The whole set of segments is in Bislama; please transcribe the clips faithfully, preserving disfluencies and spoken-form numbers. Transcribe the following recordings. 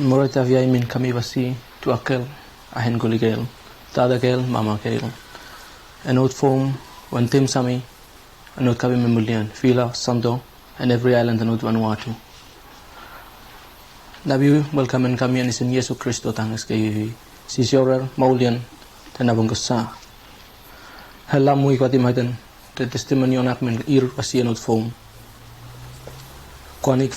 Moret Aviai min kami vasi, tuakel, ahen gulikel, tadakel, mamakel. En ot fom, wen tim sami, en ot kabi memulian, fila, santo, en evri aelan en ot Vanuatu. Nabi welkam en kami en isen Iesu Kristo tanges ke ivi. Sisi orer, maulian, te nabong kasa. Hela mu ikwati maiten, te testimoni onak men ir vasi en ot fom. Kwanik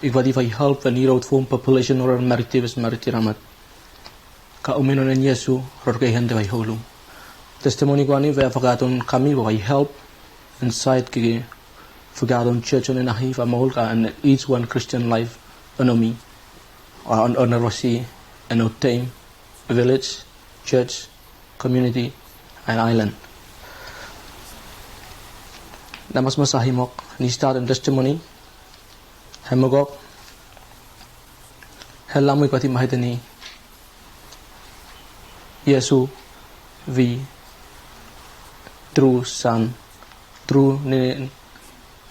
ikwati fai help en ir ot fom population orer maritives maritiramat. Ka umino nen Iesu, ror kei hende fai holu. Testimoni kwani ve afakaton kami fai help, en sait kiki Forgotten church on en ahi famol ka en each one Christian life onomi. Or on oner wasi en otem village, church, community, and island. Namasmas ahimok ni start en testimony. Hemogok. Helamu ikwati maheteni. Iesu vi tru san tru nenen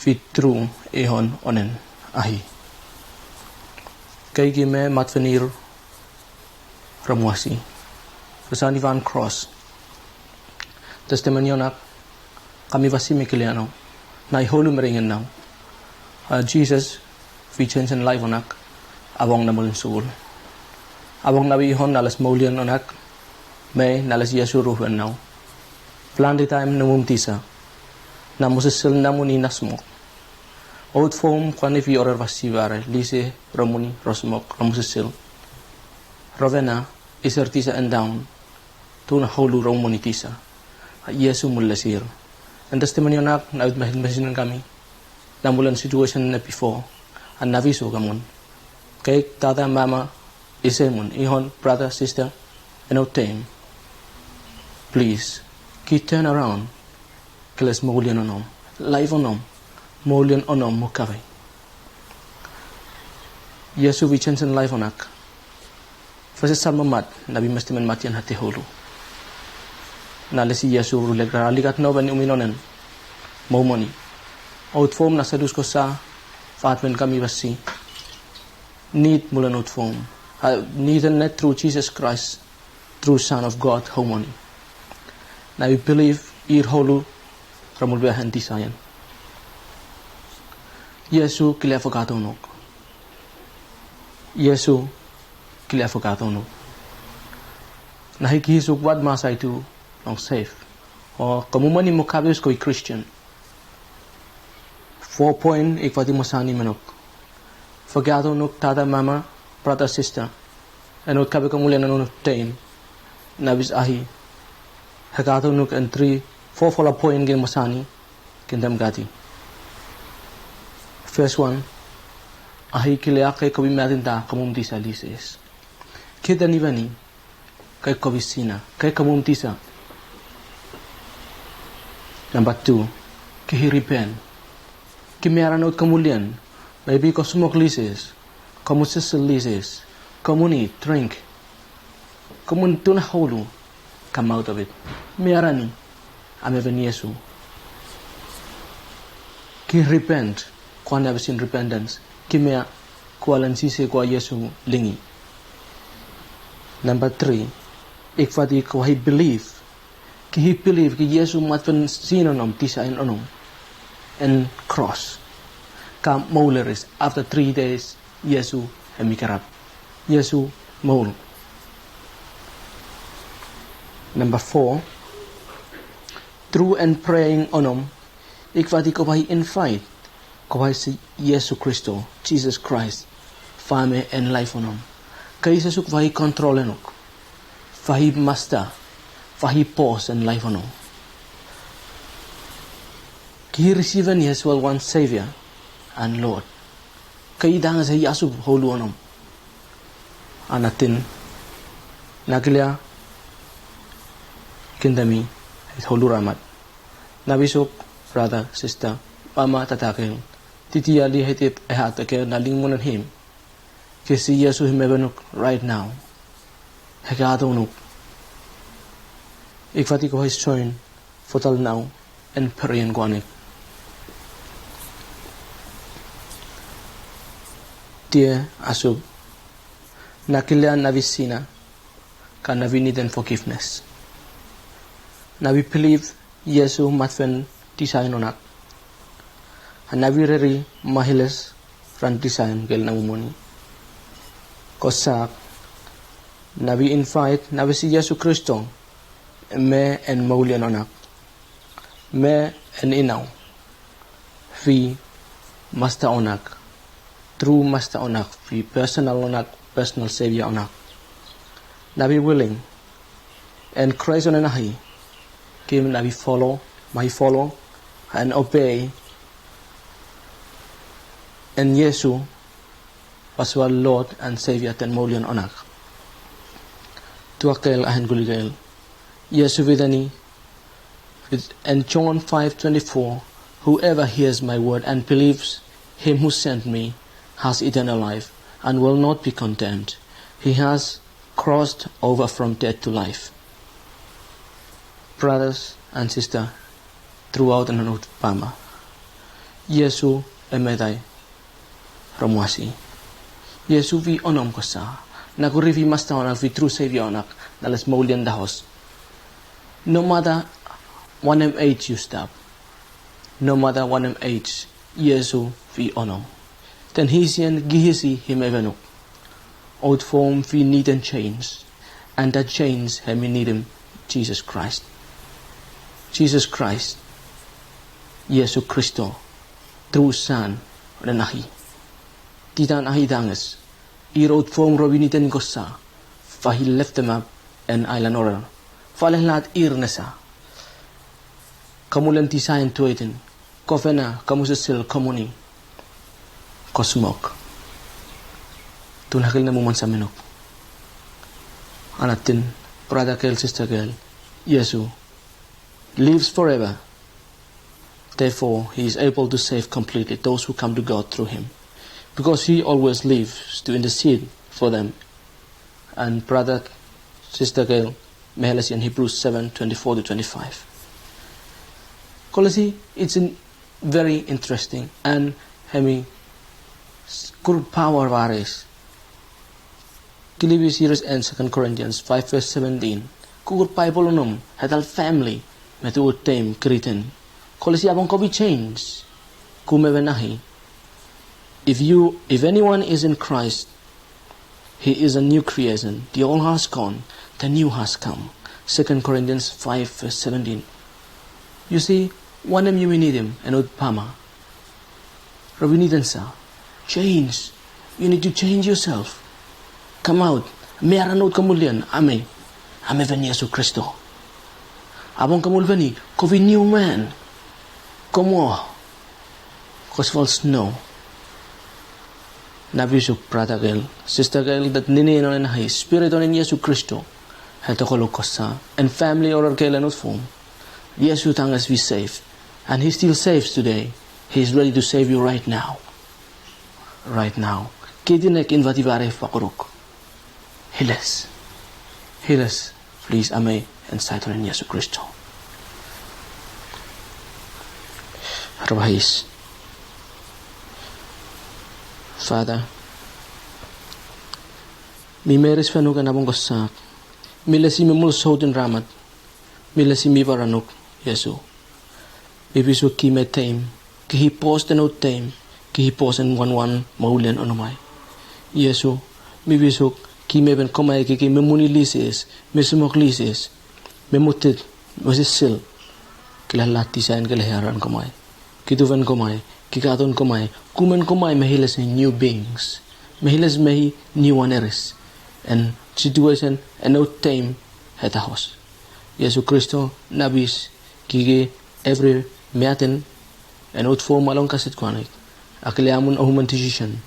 vi tru ihon onen ahi. Kaiki me matfenir ramuasi. Rasani van cross. Testimony onak kami vasi mi kiliano. Na i holu meringan nau. Jisas vi jensen laif onak. Avong na molin sukul. Avong na vi ihon na les moulian onak. Me na les Iesu ruhuen nau. Plante taem na mum tisa. Na Moses sel namun i nasmok. Out fom kwane vi orer vasi vare lise romuni rosmok romusesel. Rovena iser tisa en daun. Tuna holu romuni tisa. Iesu mul lesir. En testimony onak na ut mesin mesin kami. Na mulen situation ne before. An na viso kamun. Kek tata mama isemun ihon brother sister. En otem. Please. Ki turn around. Keles moulian onom. Laif onom. Moulian onom mukave. Iesu vi jensen laif onak. Fese salmamat na vi mestemen matian hate holu. Na lesi Iesu rulek raralikat noven uminonen. Moumoni. Out fom na selus kosa. Fatmen kami vasi. Nit mulen out fom. Nit en net tru Jisas Kraes. Tru Son of God homoni. Na yu bilif ir holu romulbea hen disaen. Iesu kilia fogatonuk. Iesu kilia fogatonuk. Na hi kihisuk wat masai tu long sef. O komumani mo kabis ko i Kristian. Fo poen ik fati mo sani menok. Fogatonuk tata mama brata sista. En ot kabe komulian en ot tein. Nabis ahi. Hekatonuk en tri fo fola poen gen mo sani. Ken dem gati. Fes wan. Ahi kilia ke kobi matin ta komum disa lisis. Kidani vani. Kai kobi sina kai kamum tisa. Namba tu. Ki hi ripen. Ki meara not kamulian. Mebi ko smok lises. Kamu sisel lises. Kamu ni drink. Kamu tuna holu. Come out of it. Meara ni. Ame ven Iesu. Ki repent. Kwan ave sin repentance. Ki mea. Kua len sise kua Iesu lingi. Namba tri. Ikfati kua hi bilif. Ki hi bilif ki Iesu matfen sin onom tisaen onom. En kros. Ka mouleris afta tri des. Iesu hemi kerap. Iesu moul. Namba fo. Tru en preing onom. Ikfati kopa hi invait. Kopa hi si Iesu Kristo Jisas Kraes. Fame en laef onom. Ka Iesu kopa hi kontrol enok. Fa hi masta. Fa hi bos en laef onom. Ki hi risiven Iesu el wan sevia. An lod. Ka i dangas e i asup holu onom. Anatin. Nakilia. Kindami. Holu ramat. Nabisuk brata sista. Mama tatakel. Titi ali heti ehat eke na lingmunan him. Kesi Iesu him ebenuk right now. Hekatonuk. Ikfati ko his join. Fotal nau en perien kwanik. Tie asuk. Na klia na wi sina, ka na wi niden fogivnes. Na wi bilif Yesu mat fen disaen onak. Na wi redi mahiles ran disaen gel na momoni. Kosap, na wi invaet na wi si Yesu Kristo, me en moulian onak. Me en inau. Fi masta onak. Tru masta onak. Fi personal onak, personal sevia onak. Na wi wiling. En Kraes on en ahi. Kim na wi folo, mai folo, en obei. En Yesu, pasua Lord en Sevia ten moulian onak. Tuakel ahen gulikel. Yesu widani, and John five twenty-four, "Whoever hears my word and believes him who sent me has eternal life and will not be condemned. He has crossed over from death to life." Brothers and sister, throughout and out pama. Yesu e medai. Romwasi. Yesu wi onom kosa. Na kuri wi masta onak wi tru sevia onak. Na les moulian dahos. No matter wanem age you stop. No matter wanem age Yesu wi onom. Ten hisian gihisi him evenuk. Out form wi niden change. And that change hemi nidim Jesus Christ. Jesus Christ. Yesu Kristo. Tru san. Ren ahi. Titan ahi danges. Ir out form ro wi niden kosa. Fa hi leftemap en ailan orel. Fa lelat ir nesa. Kamulen disaen tuetin. Kovena, kamusesil, komuni. Kosmok. Tun hakel na muman samenok. Anatin, brother girl, sister girl. Yesu. Lives forever. Therefore, he is able to save completely those who come to God through him. Because he always lives to intercede for them. And brother, sister girl, mehelesi en Hebrews seven twenty-four to twenty-five. Kolesi, it's in very interesting and hemi s- kur power vares. Kilibi series en Second Corinthians five verse seventeen. Kukur Bible onom, hetal family, metu utem kriten. Kolesi abang kobi change. Kume venahi. If you, if anyone is in Christ, he is a new creation. The old has gone, the new has come. Second Corinthians five verse seventeen. You see, wanem yumi nidim, en ot pama. Ro wi niden sa. Change. You need to change yourself. Come out. Me ara not kamulian. Ame. Ame ven Yesu Kristo. Abang kamul veni. Kovi new man. Komo. Kosval snow. Na bisuk brother girl, sister girl, that nini non en hai spirit on en Yesu Kristo. He tokolo kosa. En family order girl en not form. Yesu tangas we safe. And he still saves today. He is ready to save you right now. Right now. Kiti nek invati vare fakorok. Hiles. Hiles. Plis ame en saitonen Yesu Kristo. Rebahis. Fada. Mi meris fanuk en abong kosak. Mi lesi mi mul soutin ramat. Mi lesi mi varanuk. Yesu. Mi bisuk ki me taim, ki hi pos den ot taim, ki hi pos en wanwan maulian onomai. Iesu, mi bisuk ki me ben komai ki ki me muni lisis, me sumok lisis, me mutit, me sisil, ki la lat disaen ki la hearan komai. Ki tuven komai, ki katon komai, kumen komai me hiles ni new beings, me hiles me hi new waneris, en situesen en ot taim hetahos. Iesu Kristo, nabis, kiki evri miaten en ot fom along kaset kwanik. Akili amun ohuman disisen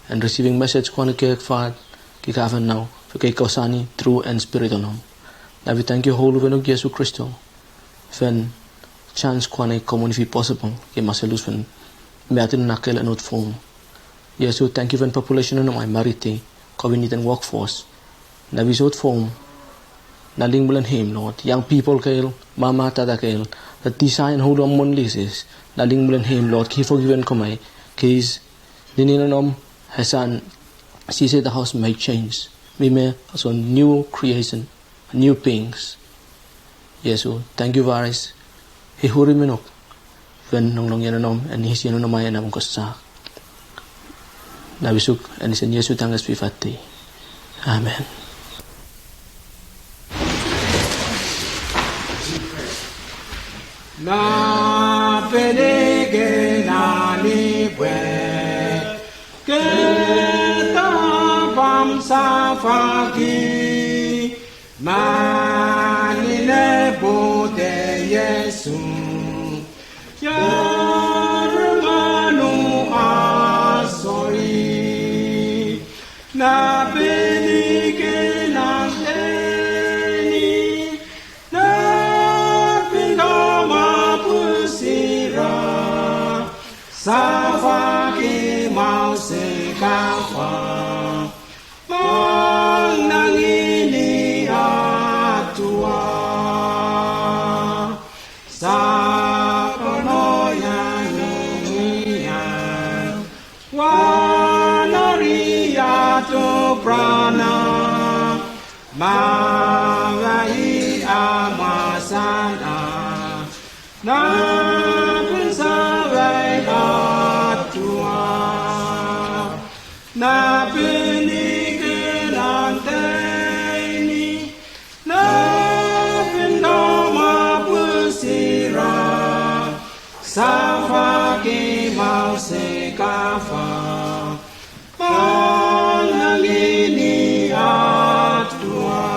en risiving mesej kwanik kek fat ki kaven nao fe kek kosani tru en spirit onom. Nabi tangkiu holu venok Iesu Kristo fen chans kwanik komuni fi posibol ke maselus fen miaten nakel en ot fom. Iesu tangkiu fen populesen onom ai mariti koviniten wokfos. Nabi sot fom. Naling mulen him Lord, yang pipol kel, mama tata kel, na disaen holom mon lisis. Naling mulen him Lord, ki fogiven komai, kis ninin onom hesan sise da haus mai chens. Mime olsem niu creation, niu beings. Iesu, tangkiu vares. He huri mi nok. Wen long long ia nonom, an his ia nonom ai an among kosa. Na wisuk, an his an Iesu tangas pi fati. Amen. Na penege na ni bwe. Keta bam safaki. Mani lebote Iesu. Yare manu asori. Na penege na teni. Na pingama pusira. Safaki mau sekafa. Mangnang ini atua. Sakonoya nungian. Wanaria tu prana. Mawai amasana. Na pun sawai atua. Na pun ikinan taini. Na pun doma pusira. Safaki mau sekafa. Manang ini atua.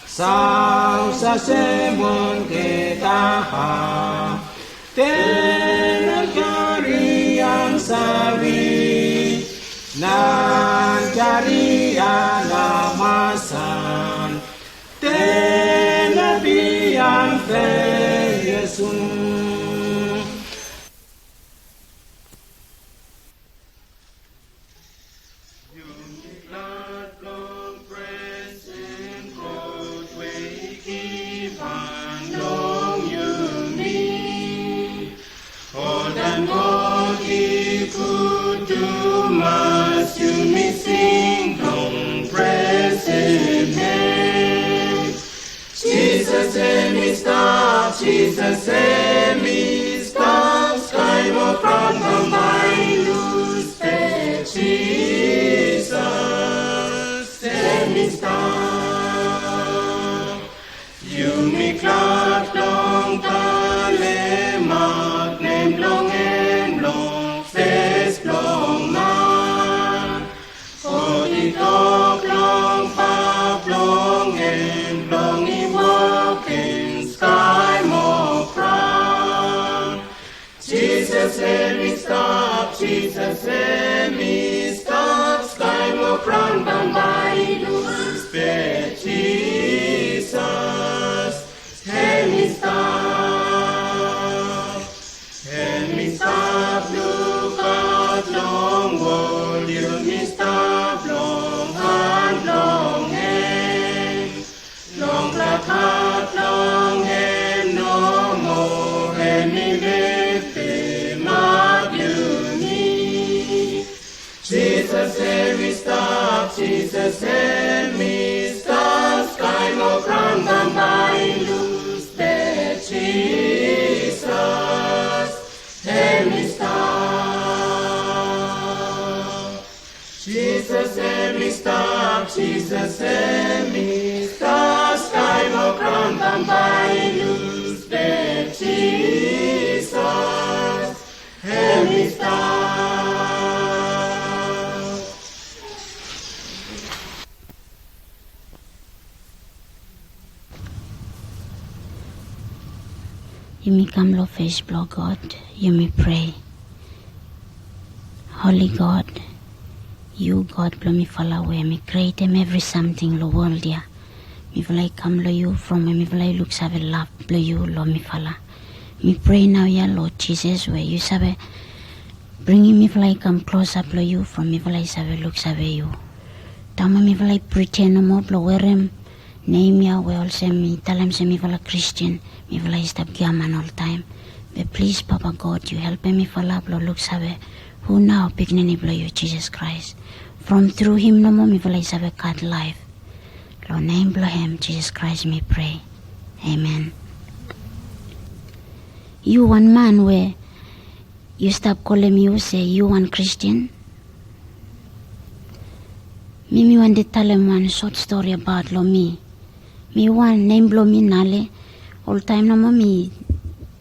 Sau sa semon ketaha. Tena karian sawi. Nan karian amasan. Tena bian fe Iesu. Yumi glad long presen God we i givhan long yumi. Oltaem God i gud tumas, yumi sing blong presem hem. Jisas hem i stap, Jisas hem i stap, skae mo graon bambae i lus, be Jisas hem i stap. Yumi glad long talemak nem blong hem long fes blong man. God i tok long papa blong hem blong i wokem skae mo graon. Jisas hem i stap, Jisas hem i stap, skae mo graon bambae i lus, be Jisas hem i stap. Hem i stap lukaot long wol, yumi stap long han blong hem. Long gladhat long hem nomo, hem i leftemap yumi. Jisas hem i stap, Jisas hem i stap, skae mo graon bambae i lus, be Jisas hem i stap. Jisas hem i stap, Jisas hem i stap, skae mo graon bambae i lus, be Jisas hem i stap. Yumi kam long fes blong God, yumi prea. Holi God, yu God blong mifala we mi krietem evri samting long wol ya. Mifala i kam long yu from we mifala i luksave lav blong yu long mifala. Mi prea naoia Lord Jisas we yu save bringim mifala i kam klosap long yu from mifala i save luksave yu. Taem we mifala i priten nomo blong werem nem ya we olsem mi talem se mifala Kristin, mifala i stap giaman oltaem. Be plis Papa God, yu helpem mifala blong luksave Hu nao pikinini blong yu, Jisas Kraes. From tru him nomo mifala i save gat laef. Long nem blong hem, Jisas Kraes, mi prea. Amen. Yu wan man we yu stap kolem yu se yu wan Kristin. Mi mi wante talem wan sot stori abaot long mi. Mi wan, nem blong mi Nale. Oltaem nomo mi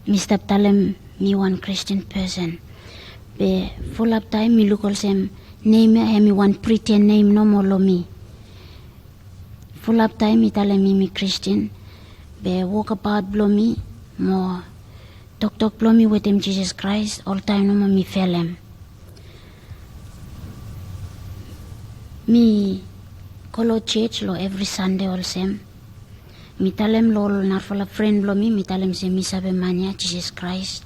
mi stap talem mi wan Kristin pesen. Be fulap taem mi luk olsem nem ya hem i wan priten nem nomo long mi. Fulap taem mi talem mi mi Kristin. Be wokabaot blong mi mo toktok blong mi wetem Jisas Kraes oltaem nomo mi felem. Mi go long jos long evri Sande olsem. Mi talem long ol narafala fren blong mi, mi talem se mi save man ya, Jisas Kraes,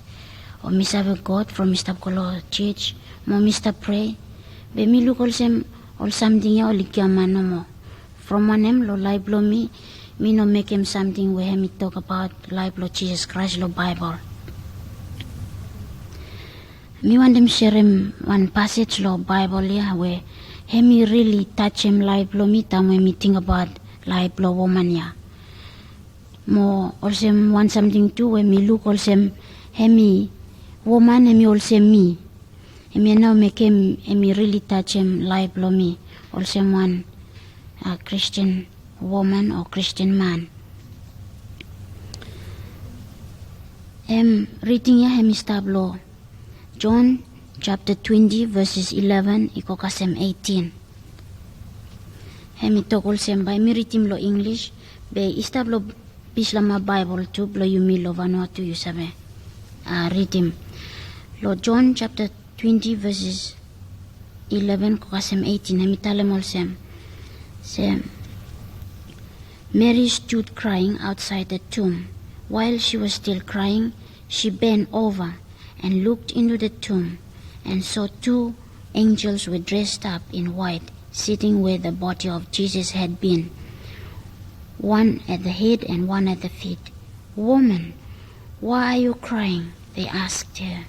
o mi save God from mi stap go long jos mo mi stap prea. Be mi luk olsem ol samting ya oli giaman nomo. From wanem, long laef blong mi, mi no mekem samting we hem i tokbaot laef blong Jisas Kraes long Baebol. Mi wantem serem wan pasej long Baebol ya we hem i rili tajem laef blong mi taem we mi tingbaot laef blong woman ya. Mo olsem wan samting tu we mi luk olsem hem i, woman hem i olsem mi. Hemia nao mekem hem i rili tajem laef blong mi olsem wan Kristin woman o Kristin man. Hem riding ya hem i stap long Jon japta twenti veses ileven i go kasem eitin. Hem i tok olsem, bae mi ridim long Inglis, be i stap long Bislama Baebol tu blong yumi long Vanuatu yu save ridim. Long Jon japta twenti veses ileven go kasem eitin hem i talem olsem, se, Mary stood crying outside the tomb. While she was still crying, she bent over and looked into the tomb and saw two angels were dressed up in white sitting where the body of Jesus had been, one at the head and one at the feet. Woman, why are you crying? They asked her.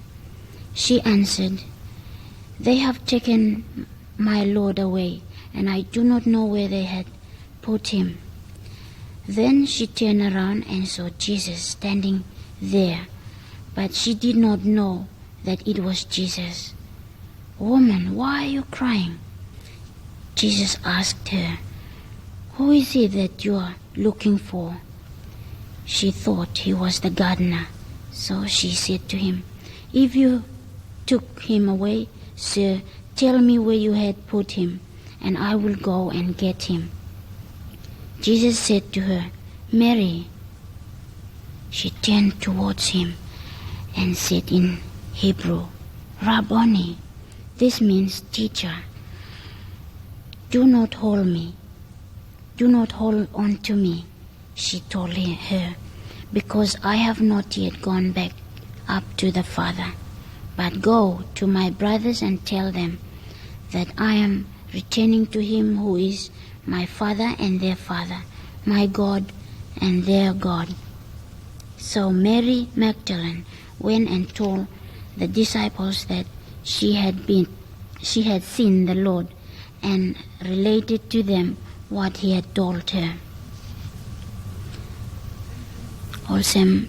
She answered, they have taken my Lord away, and I do not know where they had put him. Then she turned around and saw Jesus standing there, but she did not know that it was Jesus. Woman, why are you crying? Jesus asked her, who is it that you are looking for? She thought he was the gardener, so she said to him, if you took him away, sir, tell me where you had put him, and I will go and get him. Jesus said to her, Mary. She turned towards him and said in Hebrew, Rabboni, this means teacher. Do not hold me. Do not hold on to me, she told her, because I have not yet gone back up to the Father. But go to my brothers and tell them that I am returning to him who is my Father and their Father, my God and their God. So Mary Magdalene went and told the disciples that she had been she had seen the Lord and related to them what he had told her. Olsem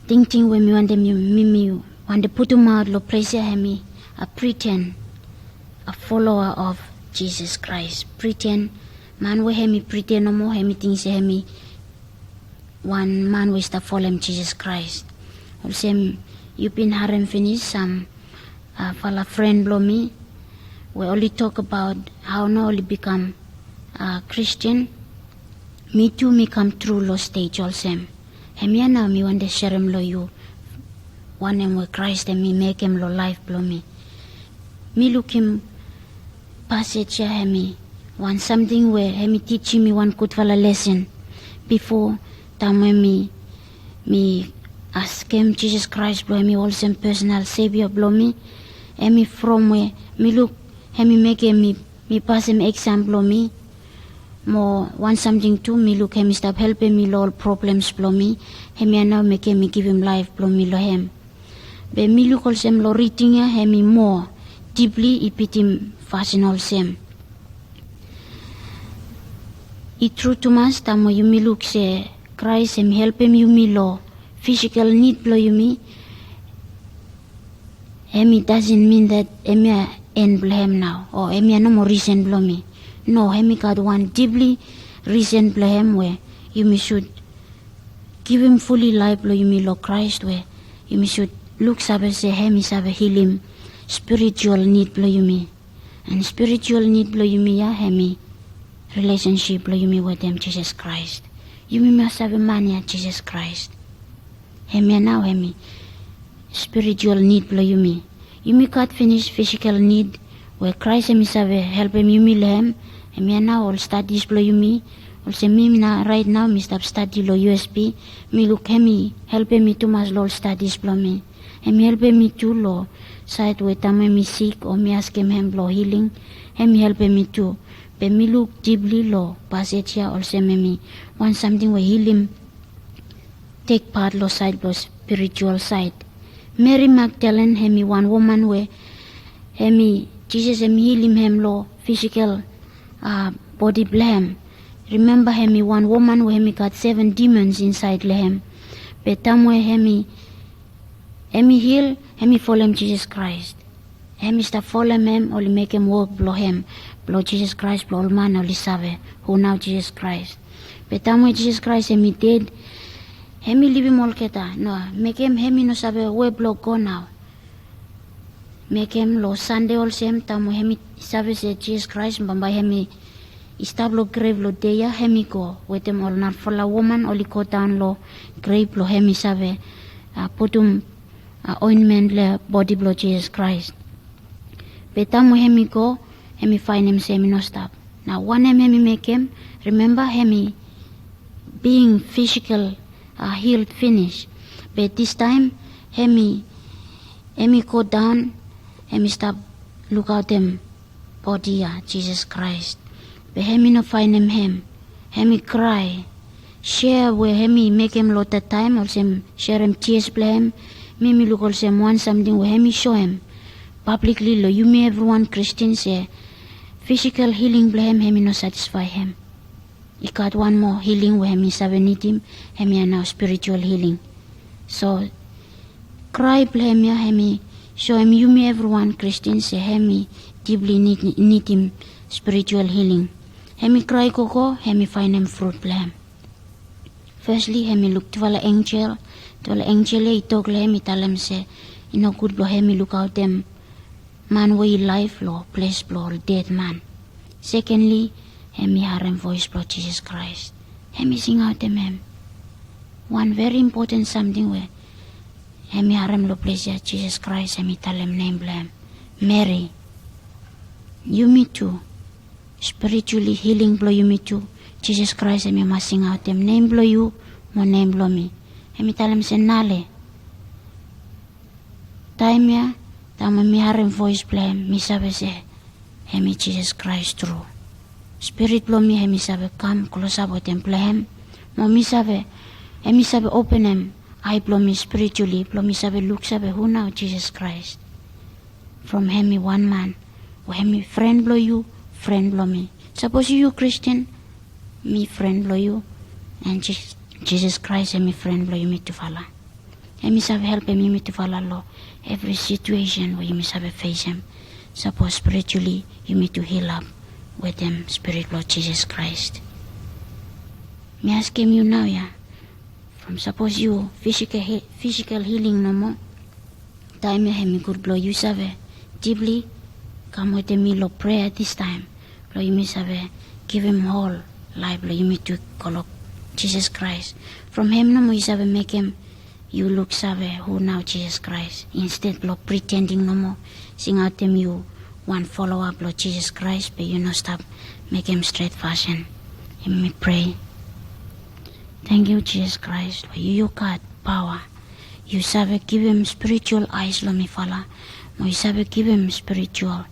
tingting we mi wantem mi mi wantem putumaot long ples ya hem i a priten, a foloa of Jisas Kraes. Priten, man we hem i priten nomo hem i ting se hem i wan man we i stap folem Jisas Kraes. Olsem yu bin harem finis sam fala fren blong mi we oli tokbaot hao nao oli bikam Kristin. Mi tu mi kam tru long stej olsem. Hemia nao mi wantem serem long yu wanem we Kraes hem i mekem long laef blong mi. Mi lukim pasej ya hem i wan samting we hem i tijim mi wan gudfala lesen. Bifo taem we mi mi askem Jisas Kraes blong hem i olsem pesonal sevia blong mi, hem i from we mi luk hem i mekem mi mi pasem eksam blong mi. Mo wan samting tu mi luk hem i stap helpem mi long ol problems blong mi. Hemia nao mekem mi givim laef blong mi long hem. Be mi luk olsem long riding ya hem i moa dipli i bitim fasin olsem. I tru tumas taem we yumi luk se Kraes hem i helpem yumi long fisikal nid blong yumi. Hem i dasen min dat hemia en blong hem nao o hemia nomo risen blong mi. No, hem i gat wan dipli risen blong hem we yumi sud givim fuli laef blong yumi long Kraes we yumi sud luksave se hem i save hilim spiritual nid blong yumi. An spiritual nid blong yumi ya hem i rilesensip blong yumi wetem Jisas Kraes. Yumi mas save man ya Jisas Kraes. Hemia nao hem i spiritual nid blong yumi. Yumi gat finis fisikal nid we Kraes hem i save helpem yumi long hem. Hemia nao ol stadis blong yumi. Olsem mi nao raet nao mi stap stadi long U S P. Mi luk hem i helpem mi tumas long ol stadis blong mi. Hem i helpem mi tu long saed we taem we mi sik o mi askem hem blong hiling, hem i helpem mi tu. Be mi luk dipli long pasej ya olsem hem i wan samting we hilim tek pat long saed blong spiritual saed. Meri Magdalen hem i wan woman we hem i Jisas hem i hilim hem long fisikal bodi blong hem. Rimemba hem i wan woman we hem i gat seven dimons insaed long hem. Be taem we hem i hem i hil, hem i folem Jisas Kraes. Hem i stap folem hem oli mekem wok blong hem, blong Jisas Kraes blong ol man oli save hu nao Jisas Kraes. Be taem we Jisas Kraes hem i ded, hem i livim olgeta. No, mekem hem i no save we blong go nao. Mekem long Sande olsem taem we hem i save se Jisas Kraes bambae hem i stap long grev long dei ya, hem i go wetem ol narafala woman oli godaon long grev blong hem i save putum ointment long bodi blong Jisas Kraes. Be taem we hem i go, hem i faenem se hem i no stap. Nao wanem hem i mekem? Rimemba hem i bing fisikal hiled finis. Be distaem hem i hem i godaon, hem i stap lukaotem bodi ya Jisas Kraes. Be hem i no faenem hem. Hem i krae. Sea we hem i mekem long olgeta taem olsem serem tias blong hem, mi mi luk olsem wan samting we hem i soem pablikli long yumi evriwan Kristin se fisikal hiling blong hem hem i no satisfae hem. I gat wan moa hiling we hem i save nidim. Hemia nao spiritual hiling. So krae blong hem ya hem i soem yumi evriwan Kristin se hem i dipli nidim spiritual hiling. Hem i krae gogo, hem i faenem frut blong hem. Fesli hem i luk tufala enjel. Tufala enjel ya i tok long hem i talem se i nogud blong hem i lukaotem man we i laef long ples blong ol dedman. Sekenli, hem i harem voes blong Jisas Kraes. Hem i singaotem hem. Wan veri impoten samting we hem i harem long ples ya, Jisas Kraes hem i talem nem blong hem, Meri. Yumi tu, spirituali hiling blong yumi tu, Jisas Kraes hem i mas singaotem nem blong yu mo nem blong mi. Hem i talem se nale. Taem ya, taem we mi harem voes blong hem, mi save se hem i Jisas Kraes tru. Spirit blong mi hem i save kam klosap wetem blong hem. Mo mi save, hem i save openem ae blong mi spirituali blong mi save luksave hu nao Jisas Kraes. From hem i wan man we hem i fren blong yu, fren blong mi. Sapos yu Kristin, mi fren blong yu. An Jisas Kraes hem i fren blong yumi tufala. Hem i save helpem yumi tufala long evri situesen we yumi save fesem, sapos spirituali yumi tu hilap wetem Spirit blong Jisas Kraes. Mi askem yu naoia, from sapos yu fisikal hiling nomo, taem ya hem i gud blong yu save dipli kam wetem mi long prea distaem, blong yumi save givim hol laef blong yumi tu go long Jisas Kraes. From hem nomo i save mekem yu luksave hu nao Jisas Kraes, insted blong pritending nomo, singaotem yu wan foloa blong Jisas Kraes be yu no stap mekem stret fasin. Yumi prea. Tangkiu Jisas Kraes, long yu yu gat paoa. Yu save givim spiritual aes long mifala, mo yu save givim spiritual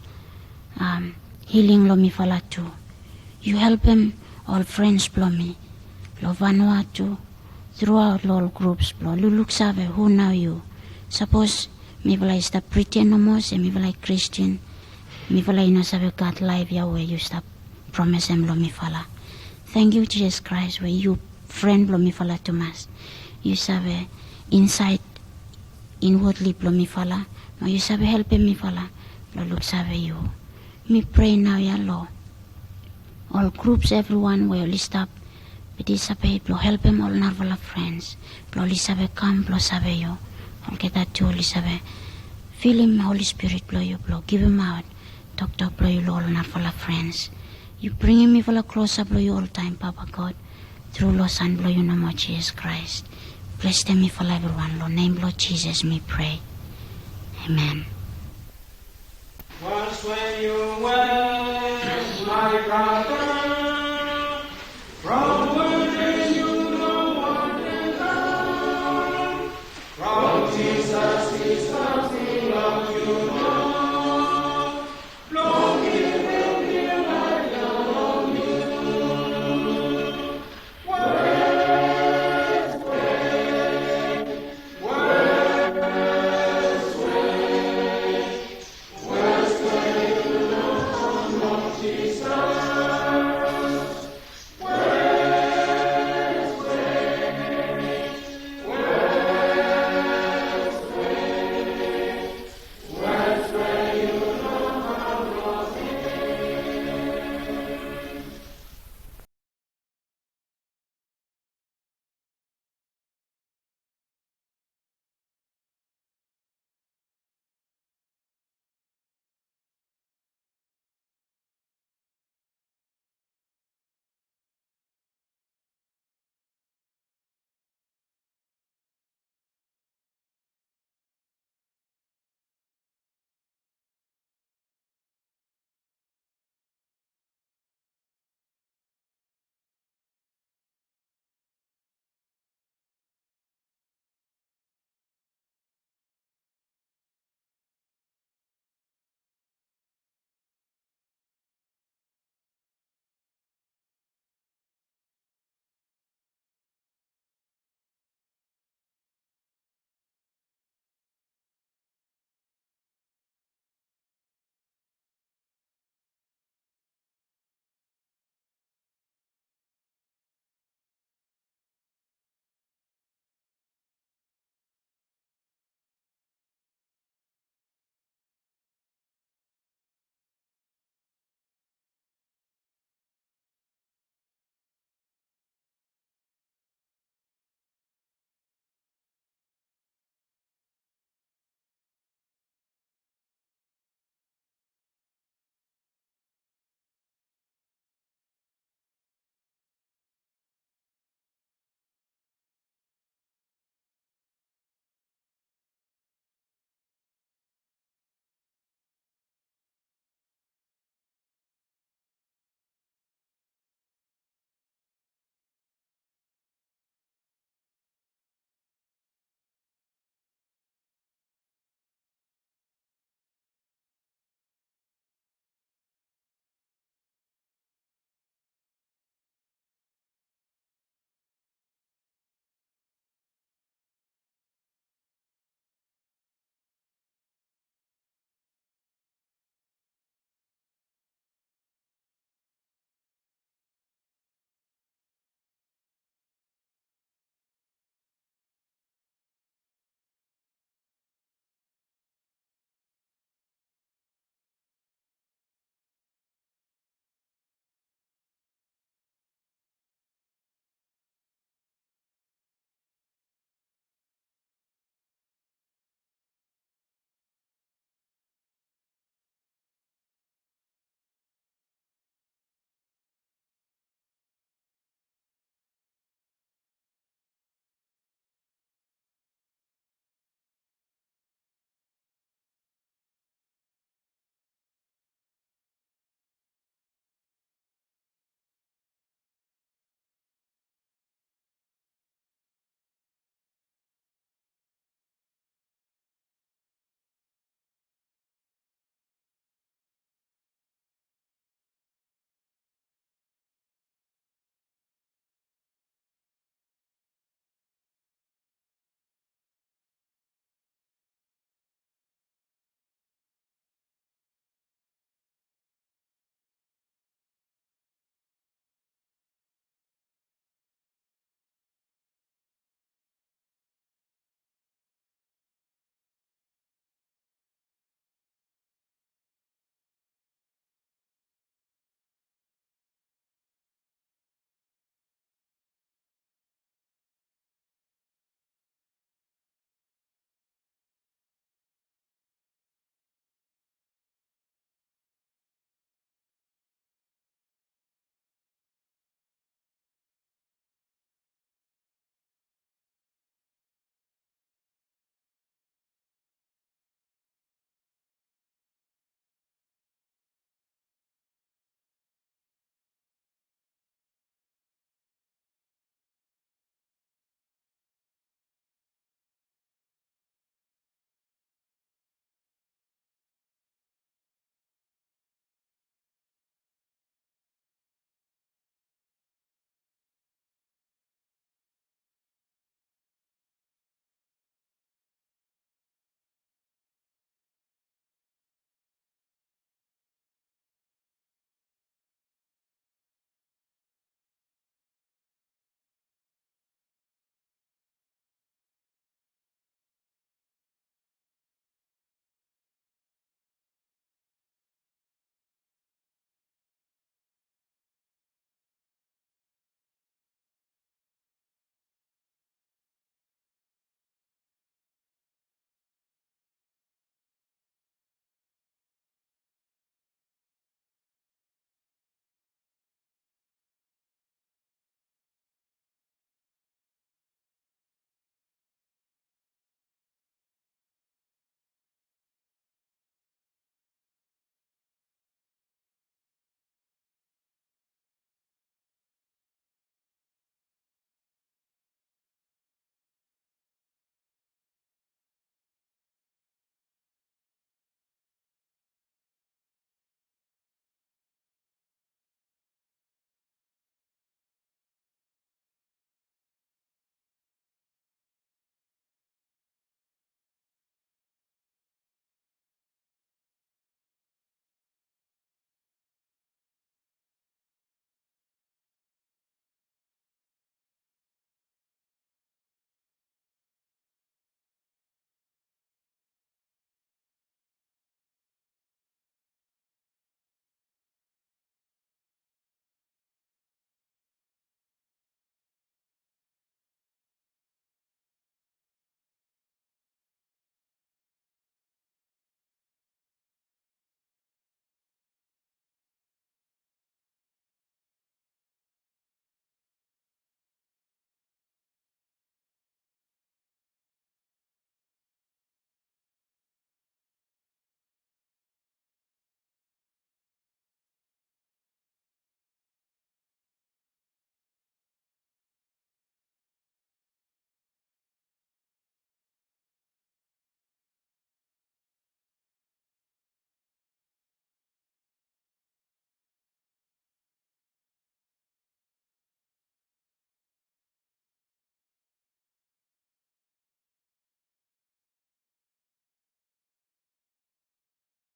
hiling long mifala tu. Yu helpem ol frens blong mi long Vanuatu, truaot long ol grups blong luluksave hu nao yu. Sapos mifala i stap priten nomo se mifala i Kristin, Mifala i no save gat laef ya we yu stap promesem long mifala. Tangkiu Jisas Kraes we yu fren blong mifala tumas. Yu save insaed inwodli blong mifala, mo yu save helpem mifala blong luksave yu. Mi prei naoia long ol grups evriwan we oli stap patisipet blong helpem ol narafala frens blong oli save kam blong save yu. Olgeta tu oli save filim Holi Spirit blong yu blong givimaot toktok blong yu long ol narafala frens. Yu bringim mifala klosap long yu oltaem, Papa God, tru long San blong yu nomo, Jisas Kraes. Blesem mifala evriwan, long nem blong Jisas mi prei. Amen. Once when you were my brother